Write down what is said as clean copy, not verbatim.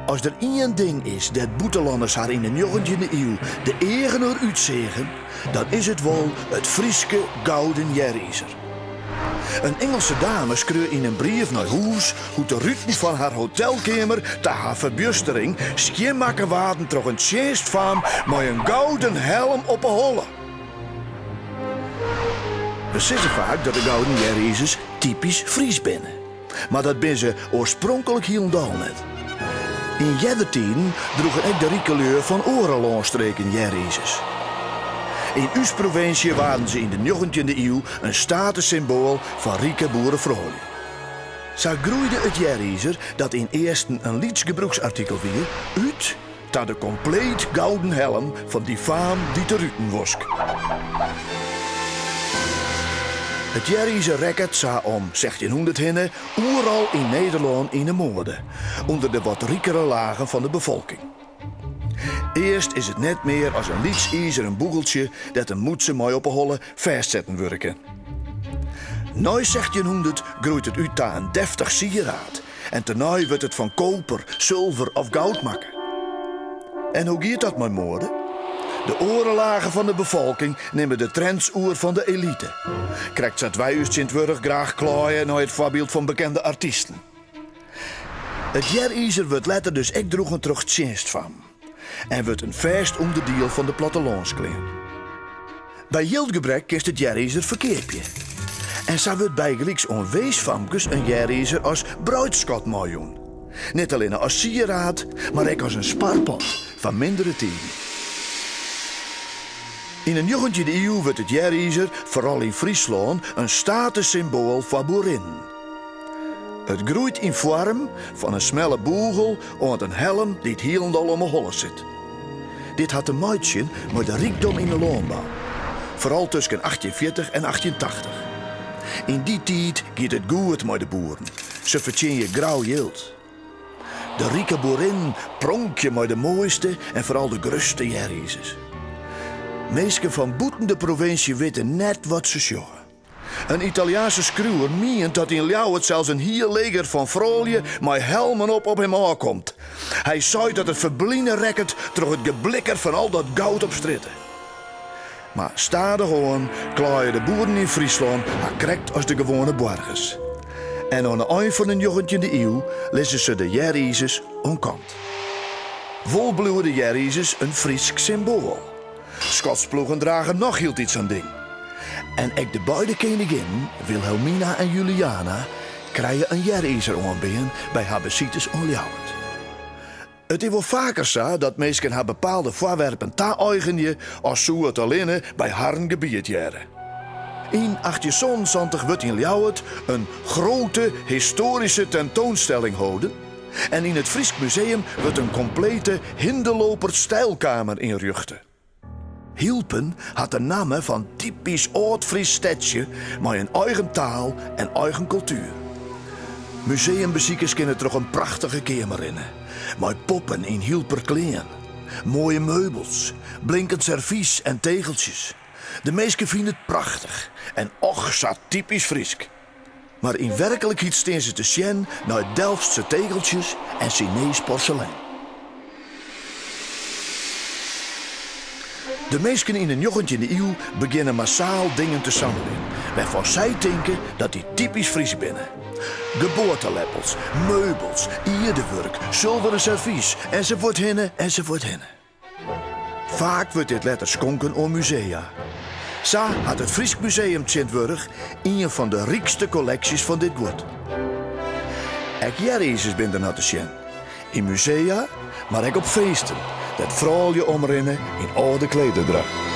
As der ien ding is dêr't bûtenlanners har yn de njoggentjinde iuw de eagen oer útseagen, dan is it wol it Fryske gouden jerizer. In Ingelse dame skreau yn in brief nei hûs hoe't de ruten fan har hotelkeamer ta har ferbjustering skjinmakke waarden troch in tsjinstfaam mei in gouden helm op 'e holle. We sizze faak dat de gouden jerizers typysk Frysk binne. Mar dat binne se oarspronklik hielendal net. Yn earder tiden droegen ek de rike lju fan oare lânstreken jerizers. Yn ús provinsje waarden se yn de njoggentjinde iuw in statussymboal foar rike boerefroulju. Sa groeide it jerizer, dat ynearsten in lyts gebrûksartikel wie, út ta de kompleet gouden helm fan dy faam dy't de ruten wosk. It jerizer rekket sa om 1600 hinne oeral yn Nederlân yn 'e moade, ûnder de wat rikere lagen fan de befolking. Earst is it net mear as in lyts izeren bûgeltsje dêr't in mûtse mei op 'e holle fêstsetten wurde kin. Nei 1600 groeit it út ta in deftich sieraad En tenei wurdt it fan koper, sulver of goud makke. En hoe giet dat mei moade? De oare lagen fan de befolking nimme de trends oer fan de elite. Krekt sa't wy ús tsjintwurdich graach klaaie nei it foarbyld fan bekende artysten. It jerizer wurdt letter dus ek droegen troch tsjinstfammen en wurdt in fêst ûnderdiel fan de plattelânsklean. By jildgebrek kinst it jerizer ferkeapje. En sa wurdt bygelyks oan weesfamkes in jerizer as breidsskat meijûn. Net allinne as sieraad, mar ek as in sparpot foar mindere tiden. Yn 'e njoggentjinde iuw wurdt it jerizer, foaral yn Fryslân, in statussymboal foar boerinnen. It groeit yn foarm fan in smelle bûgel oant in helm dy't hielendal om 'e holle sit. Dit hat te meitsjen mei de rykdom yn 'e lânbou, foaral tusken 1840 en 1880. Yn dy tiid giet it goed mei de boeren, se fertsjinje grau jild. De rike boerinnen pronkje mei de moaiste en foaral de grutste jerizers. Minsken fan bûten de provinsje witte net wat se sjogge. In Italiaanse skriuwer mient dat yn Ljouwert sels in hiel leger fan froulju mei helmen op op him ôfkomt. Hy seit dat er ferbline rekket troch it geblikker fan al dat goud op strjitte. Mar stadichoan klaaie de boeren yn Fryslân har krekt as de gewoane boargers. En oan 'e ein fan de njoggentjinde iuw lizze se de jerizers oan kant. Wol bliuwe de jerizers in Frysk symboal. Skotsploegen drage noch hieltyd sa'n ding. En ek de beide keninginnen, Wilhelmina en Juliana, krije in jerizer oanbean by har besites oan Ljouwert. It is wol faker sa dat minsken har bepaalde foarwerpen ta-eigenje as soe it allinne by harren gebiet hearre. Yn 1877 wurdt yn Ljouwert in grote historische tentoonstelling holden en yn it Frysk Museum wurdt in komplete Hindeloper stijlkamer ynrjochte. Hylpen hat de namme fan typysk âld-Frysk stedsje mei in eigen taal en eigen kultuer. Museumbesikers kinne troch in prachtige keamer rinne, mei poppen yn Hylper klean, moaie meubels, blinkend servys en tegeltsjes. De minsken fine it prachtich en och sa typysk Frysk. Mar yn werklikheid stean se te sjen nei Delftse tegeltsjes en Sinees porselein. De minsken yn de njoggentjinde iuw begjinne massaal dingen te sammeljen wêrfan sy tinke dat dy typysk Frysk binne. Geboarteleppels, meubels, ierdewurk, sulveren servys, ensafuorthinne, ensafuorthinne. Faak wurdt dit letter skonken oan musea. Sa hat it Frysk Museum tsjintwurdich ien fan de rykste kolleksjes fan dit guod. Ek jerizers binne der noch te sjen. Yn musea, mar ek op feesten, dêr't froulju omrinne yn âlde klederdracht.